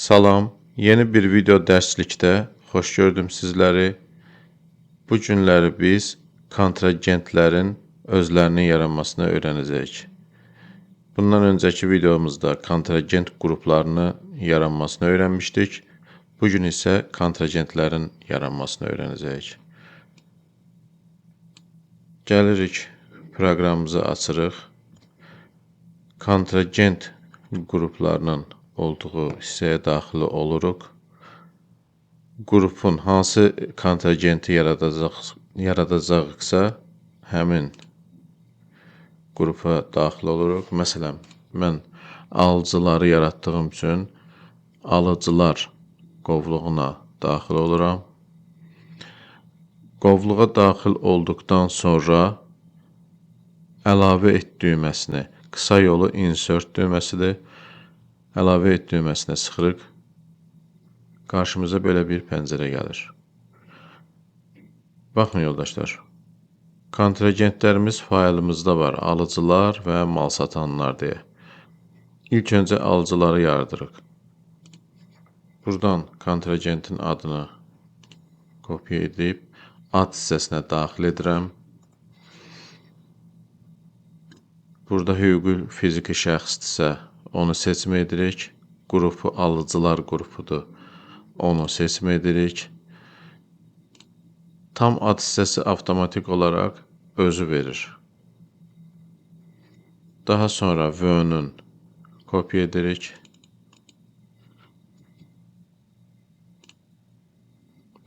Salam, yeni bir video dərslikdə xoş gördüm sizləri. Bu günləri biz kontragentlərin özlərinin yaranmasını öyrənəcəyik. Bundan öncəki videomuzda kontragent qruplarını yaranmasını öyrənmişdik. Bu gün isə kontragentlərin yaranmasını öyrənəcəyik. Gəlirik, proqramımızı açırıq. Kontragent qruplarının olduğu hissəyə daxil oluruq. Qrupun hansı kontragenti yaradacağıqsa, həmin qrupa daxil oluruq. Məsələn, mən alıcıları yaratdığım üçün alıcılar qovluğuna daxil oluram. Qovluğa daxil olduqdan sonra əlavə et düyməsini, qısa yolu insert düyməsidir. Əlavə et düyməsinə sıxırıq. Qarşımıza belə bir pəncərə gəlir. Baxın yoldaşlar, kontragentlərimiz faylımızda var, alıcılar və mal satanlar deyə. İlk öncə alıcıları yaradırıq. Buradan kontragentin adını kopya edib ad hissəsinə daxil edirəm. Burada hüquqi fiziki şəxsdirsə, onu seçim edirik. Qrupu alıcılar qrupudur. Onu seçim edirik. Tam ad hissəsi avtomatik olaraq özü verir. Daha sonra V-nün kopya edirik.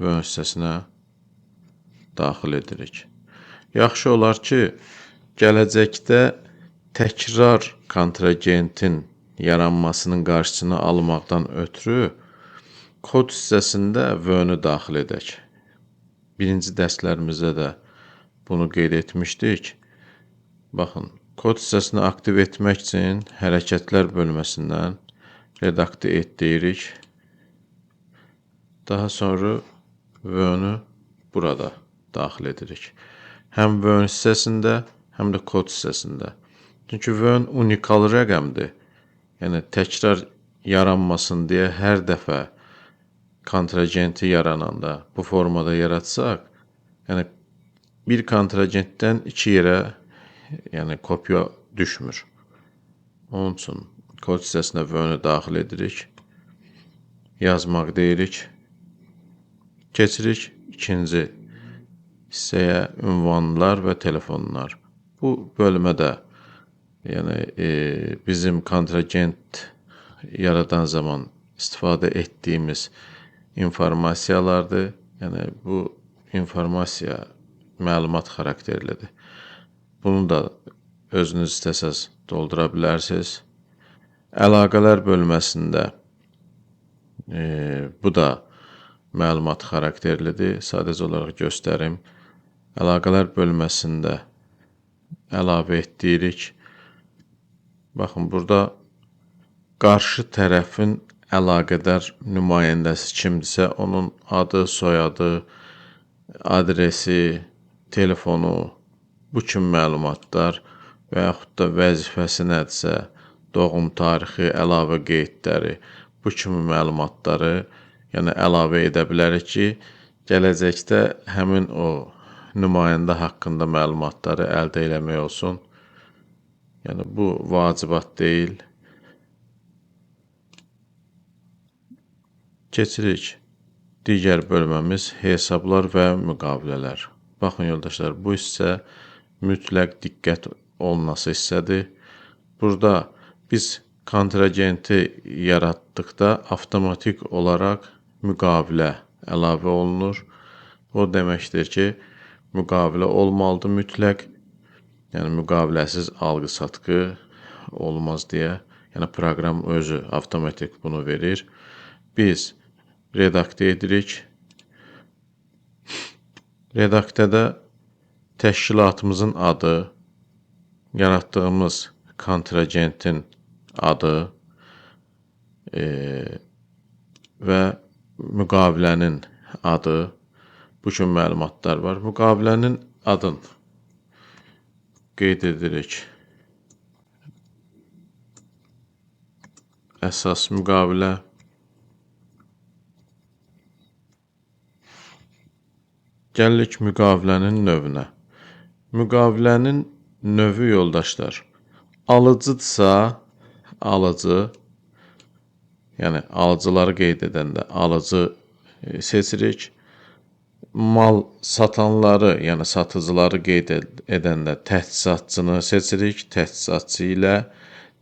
V hissəsinə daxil edirik. Yaxşı olar ki, gələcəkdə təkrar kontragentin yaranmasının qarşısını almaqdan ötürü kod hissəsində V-nü daxil edək. Birinci dərslərimizdə də bunu qeyd etmişdik. Baxın, kod hissəsini aktiv etmək üçün hərəkətlər bölməsindən redaktə et deyirik. Daha sonra V-nü burada daxil edirik. Həm V hissəsində, həm də kod hissəsində. Çünki V unikal rəqəmdir. Yəni, təkrar yaranmasın deyə hər dəfə kontragenti yarananda bu formada yaratsaq, yəni bir kontragentdən iki yerə kopya düşmür. Onun üçün kod hissəsinə V-nü daxil edirik. Yazmaq deyirik. Keçirik ikinci hissəyə, ünvanlar və telefonlar. Bu bölmə də bizim kontragent yaradan zaman istifadə etdiyimiz informasiyalardır. Yəni, bu informasiya məlumat xarakterlidir. Bunu da özünüz istəsəz doldura bilərsiniz. Əlaqələr bölməsində bu da məlumat xarakterlidir. Sadəcə olaraq göstərim. Əlaqələr bölməsində əlavə et deyirik. Baxın, burada qarşı tərəfin əlaqədar nümayəndəsi kimdirsə, onun adı, soyadı, adresi, telefonu, bu kimi məlumatlar və yaxud da vəzifəsi nədirsə, doğum tarixi, əlavə qeydləri, bu kimi məlumatları əlavə edə bilərik ki, gələcəkdə həmin o nümayəndə haqqında məlumatları əldə eləmək olsun. Yəni, bu vacibat deyil. Keçirik. Digər bölməmiz hesablar və müqavilələr. Baxın yoldaşlar, bu hissə mütləq diqqət olunası hissədir. Burada biz kontragenti yaratdıqda avtomatik olaraq müqavilə əlavə olunur. O deməkdir ki, müqavilə olmalıdır mütləq. Yəni, müqaviləsiz alqı-satqı olmaz deyə. Yəni, proqram özü avtomatik bunu verir. Biz redaktə edirik. Redaktədə təşkilatımızın adı, yaratdığımız kontragentin adı və müqavilənin adı Bu kimi məlumatlar var. Müqavilənin adını qeyd edirik. Əsas müqavilə. Gəlirik müqavilənin növünə. Müqavilənin növü yoldaşlar, alıcıdırsa alıcı, yəni alıcıları qeyd edəndə alıcı seçirik. Mal satanları, yəni satıcıları qeyd edəndə təchizatçını seçirik, təchizatçı ilə,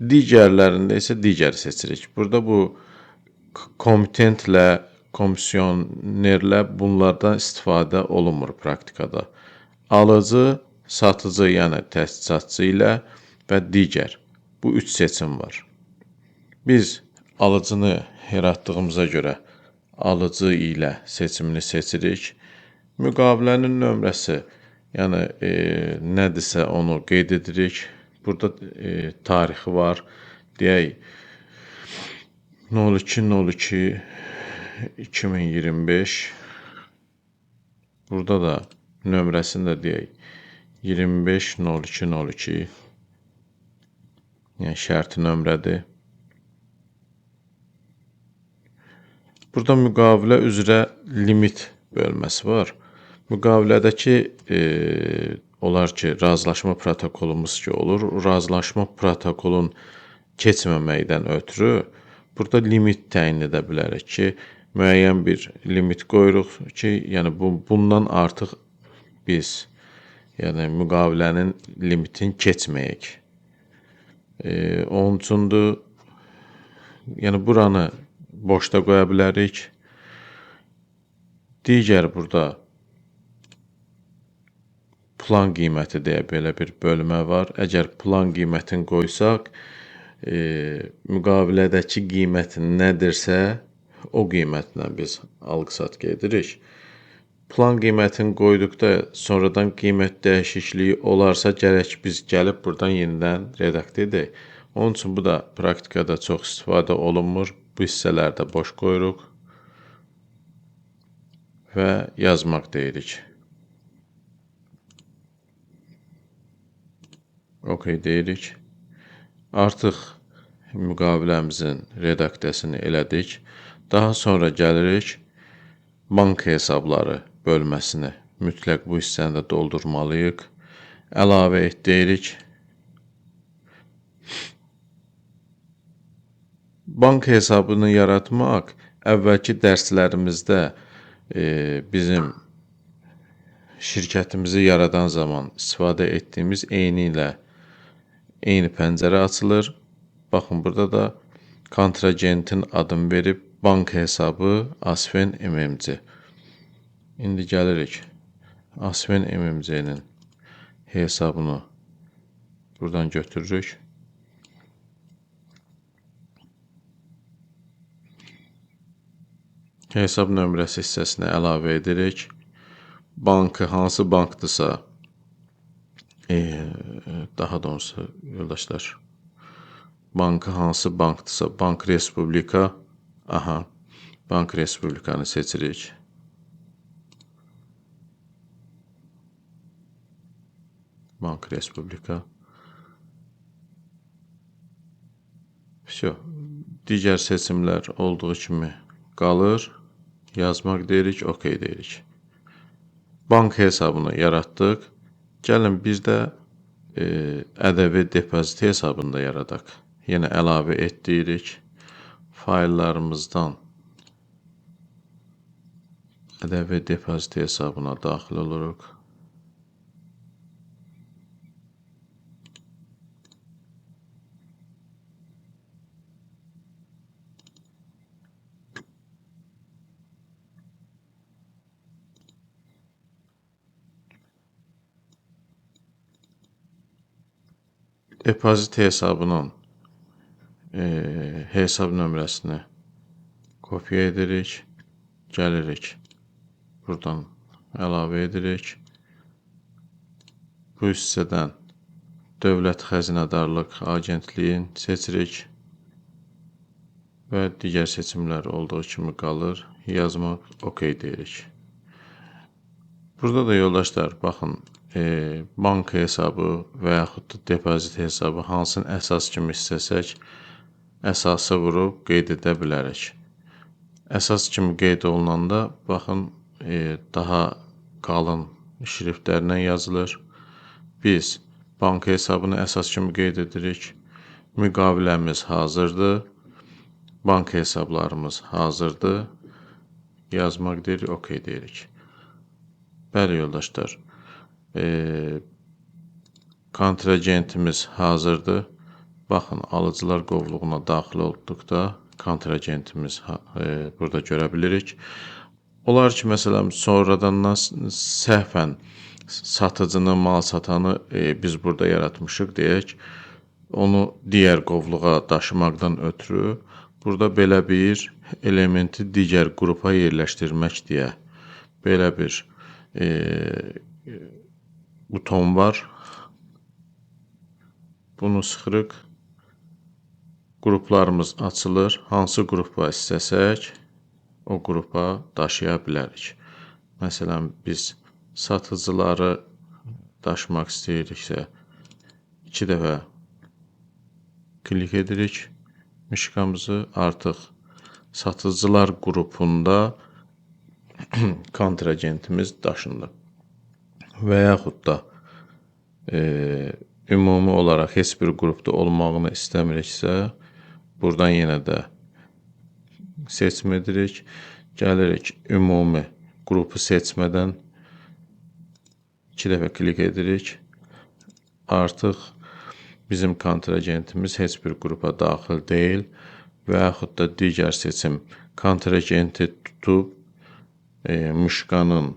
digərlərində isə digəri seçirik. Burada bu komitentlə, komisyonerlə bunlardan istifadə olunmur praktikada. Alıcı, satıcı, yəni təchizatçı ilə və digər. Bu üç seçim var. Biz alıcını yaratdığımıza görə alıcı ilə seçimini seçirik. Müqavilənin nömrəsi, yəni nədirsə onu qeyd edirik. Burada tarixi var. Deyək 02.02.2025. Burada da nömrəsini də deyək 25.02.02. Yəni şərti nömrədir. Burada müqavilə üzrə limit bölməsi var. Müqavilədəki olar ki, razılaşma protokolumuz ki olur, razılaşma protokolun keçməməkdən ötürü burada limit təyin edə bilərik ki, müəyyən bir limit qoyuruq ki, yəni bundan artıq biz, yəni müqavilənin limitini keçməyək. Onun üçündür, yəni buranı boşda qoya bilərik. Digər burada plan qiyməti deyə belə bir bölmə var. Əgər plan qiymətini qoysaq, müqavilədəki qiymət nədirsə, o qiymətlə biz alqı-satqı edirik. Plan qiymətini qoyduqda sonradan qiymət dəyişikliyi olarsa, gərək biz gəlib buradan yenidən redaktə edək. Onun üçün bu da praktikada çox istifadə olunmur. Bu hissələrdə boş qoyuruq və yazmaq deyirik. OK deyirik. Artıq müqaviləmizin redaktəsini elədik. Daha sonra gəlirik bank hesabları bölməsini. Mütləq bu hissəni də doldurmalıyıq. Əlavə et deyirik. Bank hesabını yaratmaq əvvəlki dərslərimizdə bizim şirkətimizi yaradan zaman istifadə etdiyimiz eyni ilə eyni pəncərə açılır. Baxın, burada da kontragentin adını verib bank hesabı Asfen MMC. İndi gəlirik Asfen MMC-nin hesabını buradan götürürük. Hesab nömrəsi hissəsinə əlavə edirik. Bankı hansı bankdırsa, daha doğrusu yoldaşlar, bankı hansı bankdırsa, Bank Respublika, aha, Bank Respublikanı seçirik. Bank Respublika. Vəsə, digər seçimlər olduğu kimi qalır. Yazmaq deyirik, OK deyirik. Bank hesabını yaratdıq. Gəlin bir də ədəvi depozit hesabını da yaradaq. Yenə əlavə et deyirik. Fayllarımızdan ədəvi depozit hesabına daxil oluruq. Depozit hesabının hesab nömrəsini kopya edirik, gəlirik, buradan əlavə edirik. Bu hissədən Dövlət Xəzinədarlıq Agentliyini seçirik və digər seçimlər olduğu kimi qalır. Yazmaq OK deyirik. Burada da yoldaşlar, baxın, banka hesabı və yaxud da depozit hesabı hansını əsas kimi istəsək, əsası vurub qeyd edə bilərik. Əsas kimi qeyd olunanda, baxın, daha qalın şriftlərlə yazılır. Biz banka hesabını əsas kimi qeyd edirik. Müqaviləmiz hazırdır. Banka hesablarımız hazırdır. Yazmaq deyirik, OK deyirik. Bəli, yoldaşlar, kontragentimiz hazırdır. Baxın, alıcılar qovluğuna daxil olduqda kontragentimiz burada görə bilirik. Olar ki, məsələn, sonradan səhvən satıcını, mal satanı biz burada yaratmışıq deyək, onu digər qovluğa daşımaqdan ötürü burada belə bir elementi digər qrupa yerləşdirmək deyə belə bir buton var. Bunu sıxırıq. Qruplarımız açılır. Hansı qrupa istəsək, o qrupa daşıya bilərik. Məsələn, biz satıcıları daşımaq istəyiriksə, 2 dəfə klik edirik mişkamızı. Artıq satıcılar qrupunda kontragentimiz daşındı. Və yaxud da ümumi olaraq heç bir qrupda olmağını istəmiriksə, buradan yenə də seçim edirik. Gəlirik ümumi qrupu seçmədən 2 dəfə klik edirik. Artıq bizim kontragentimiz heç bir qrupa daxil deyil və yaxud da digər seçim kontragenti tutub mışqanın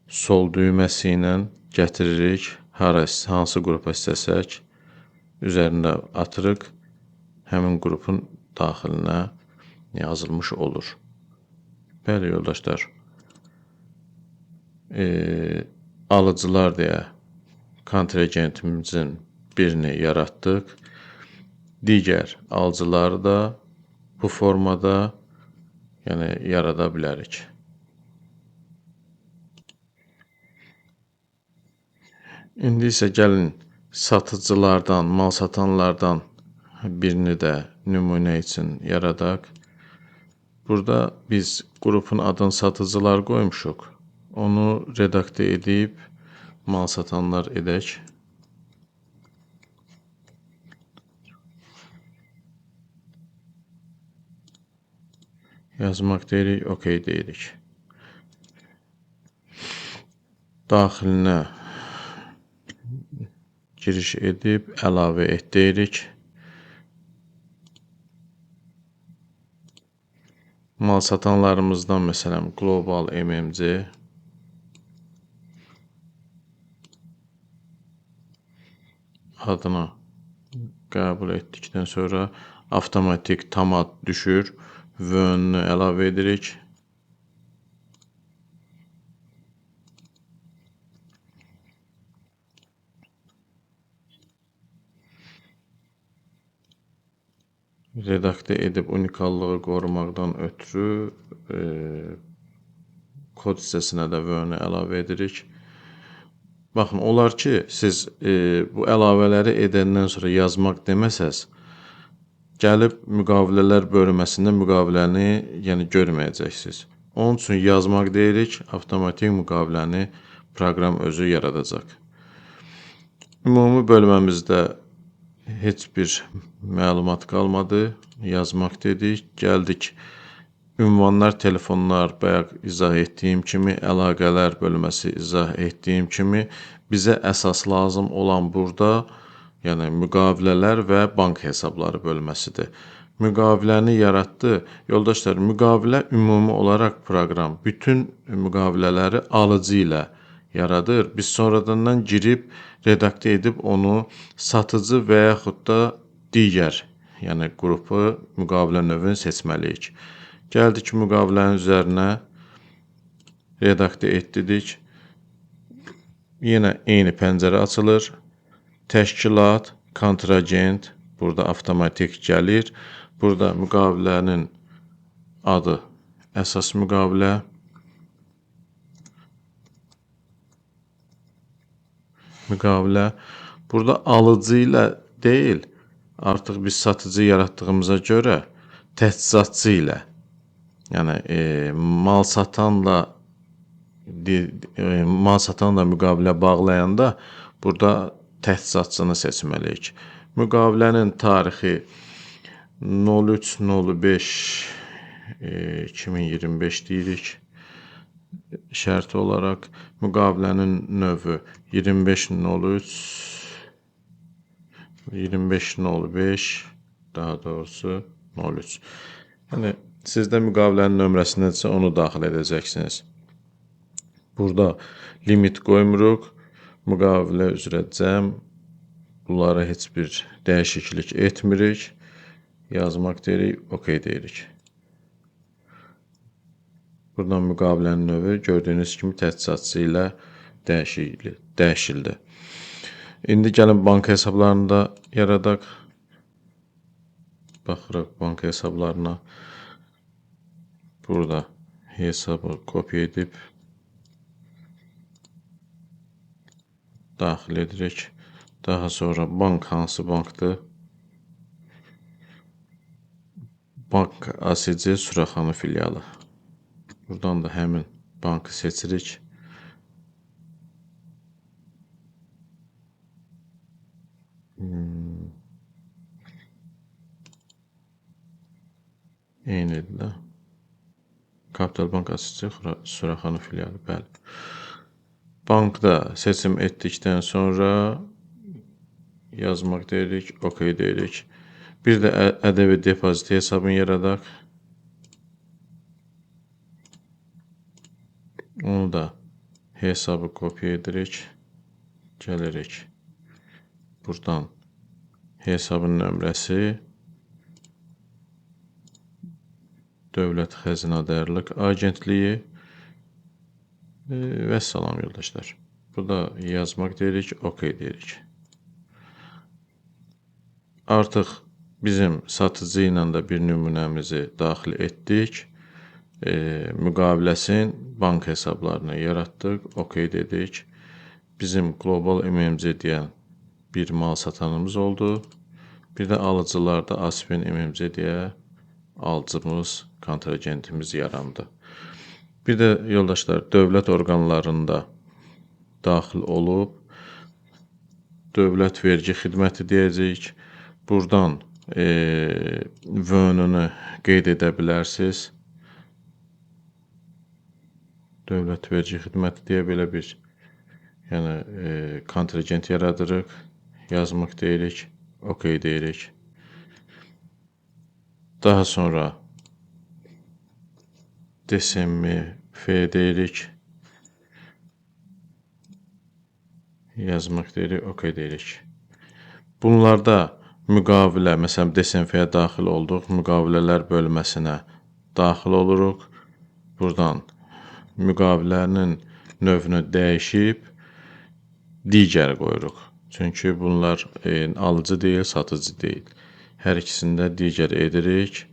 sol düyməsi ilə gətiririk. Hansı qrupa istəsək üzərində atırıq. Həmin qrupun daxilinə yazılmış olur. Bəli, yoldaşlar, alıcılar deyə kontragentimizin birini yaratdıq. Digər alıcıları da bu formada, yəni, yarada bilərik. İndi isə gəlin satıcılardan, mal satanlardan birini də nümunə üçün yaradaq. Burada biz qrupun adını satıcılar qoymuşuq. Onu redaktə edib mal satanlar edək. Yazmaq deyirik, OK deyirik. Daxilinə giriş edib əlavə et deyirik. Mal satanlarımızdan məsələn Global MMC adına qəbul etdikdən sonra avtomatik tam ad düşür. Vönünü əlavə edirik. Redaktə edib unikallığı qorumaqdan ötürü kod hissəsinə də vönü əlavə edirik. Baxın, olar ki, siz bu əlavələri edəndən sonra yazmaq deməsəz, gəlib müqavilələr bölməsində müqaviləni, yəni, görməyəcəksiniz. Onun üçün yazmaq deyirik, avtomatik müqaviləni proqram özü yaradacaq. Ümumi bölməmizdə heç bir məlumat qalmadı. Yazmaq dedik. Gəldik ünvanlar, telefonlar, bayaq izah etdiyim kimi, əlaqələr bölməsi izah etdiyim kimi, bizə əsas lazım olan burada, yəni müqavilələr və bank hesabları bölməsidir. Müqaviləni yaratdı. Yoldaşlar, müqavilə ümumi olaraq proqram bütün müqavilələri alıcı ilə yaradır. Biz sonradandan girib redaktə edib onu satıcı və yaxud da digər, yəni qrupu, müqavilə növünü seçməliyik. Gəldik müqavilənin üzərinə, redaktə et dedik. Yenə eyni pəncərə açılır. Təşkilat, kontragent burada avtomatik gəlir. Burada müqavilənin adı əsas müqavilə. Müqavilə. Burada alıcı ilə deyil, artıq biz satıcı yaratdığımıza görə təchizatçı ilə, yəni mal satanla müqavilə bağlayanda burada təchizatçını seçməliyik. Müqavilənin tarixi 03.05.2025 deyirik. Şərti olaraq müqavilənin növü 25.03 25.05 daha doğrusu 03. Yəni sizdə müqavilənin nömrəsi nədirsə onu daxil edəcəksiniz. Burada limit qoymuruq. Müqavilə üzrə cəm, bunlara heç bir dəyişiklik etmirik. Yazmaq deyirik, OK deyirik. Buradan müqavilənin növü gördüyünüz kimi təchizatçı ilə dəyişildi. İndi gəlin banka hesablarını da yaradaq. Baxırıq banka hesablarına. Burada hesabı kopya edib daxil edirik. Daha sonra bank hansı bankdır? Bank ASC Suraxanı filialı. Buradan da həmin bankı seçirik. Eynidir də. Kapital Bank ASC Suraxanı filialı, bəli. Bankda seçim etdikdən sonra yazmaq deyirik, OK deyirik. Bir də ƏDV depoziti hesabını yaradaq. Onu da hesabı kopya edirik. Gəlirik. Buradan hesabın nömrəsi Dövlət Xəzinədarlıq Agentliyi və salam yoldaşlar. Burada yazmaq deyirik, OK deyirik. Artıq bizim satıcı ilə də bir nümunəmizi daxil etdik. Müqaviləsin bank hesablarını yaratdıq, OK dedik. Bizim Global MMC deyən bir mal satanımız oldu. Bir də alıcılarda Aspen MMC deyə alıcımız, kontragentimiz yarandı. Bir də yoldaşlar, dövlət orqanlarında daxil olub dövlət vergi xidməti deyəcəyik. Buradan VÖN-ünü qeyd edə bilərsiniz. Dövlət vergi xidməti deyə belə bir kontragent yaradırıq. Yazmaq deyirik, OK deyirik. Daha sonra DSMF deyirik. Yazmaq deyirik, OK deyirik. Bunlarda müqavilə, məsələn, DSMF-yə daxil olduq, müqavilələr bölməsinə daxil oluruq. Buradan müqavilənin növünü dəyişib digər qoyuruq. Çünki bunlar alıcı deyil, satıcı deyil. Hər ikisində digər edirik.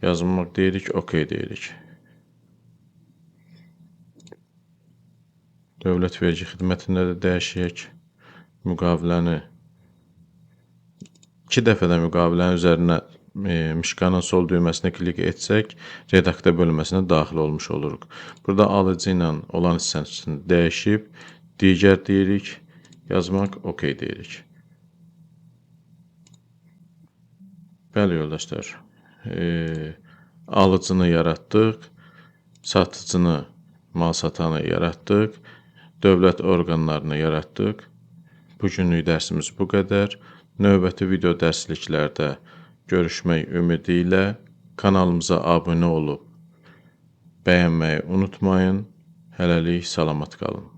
Yazmaq deyirik, OK deyirik. Dövlət vergi xidmətində də dəyişək. Müqaviləni iki dəfə də müqavilənin üzərinə mişkanın sol düyməsinə klik etsək, redaktə bölməsinə daxil olmuş oluruq. Burada alıcı ilə olan hissəsini dəyişib, digər deyirik, yazmaq OK deyirik. Bəli yoldaşlar, alıcını yaratdıq, satıcını, mal satanı yaratdıq, dövlət orqanlarını yaratdıq. Bugünlük dərsimiz bu qədər. Növbəti video dərsliklərdə görüşmək ümidi ilə kanalımıza abunə olub bəyənməyi unutmayın. Hələlik salamat qalın.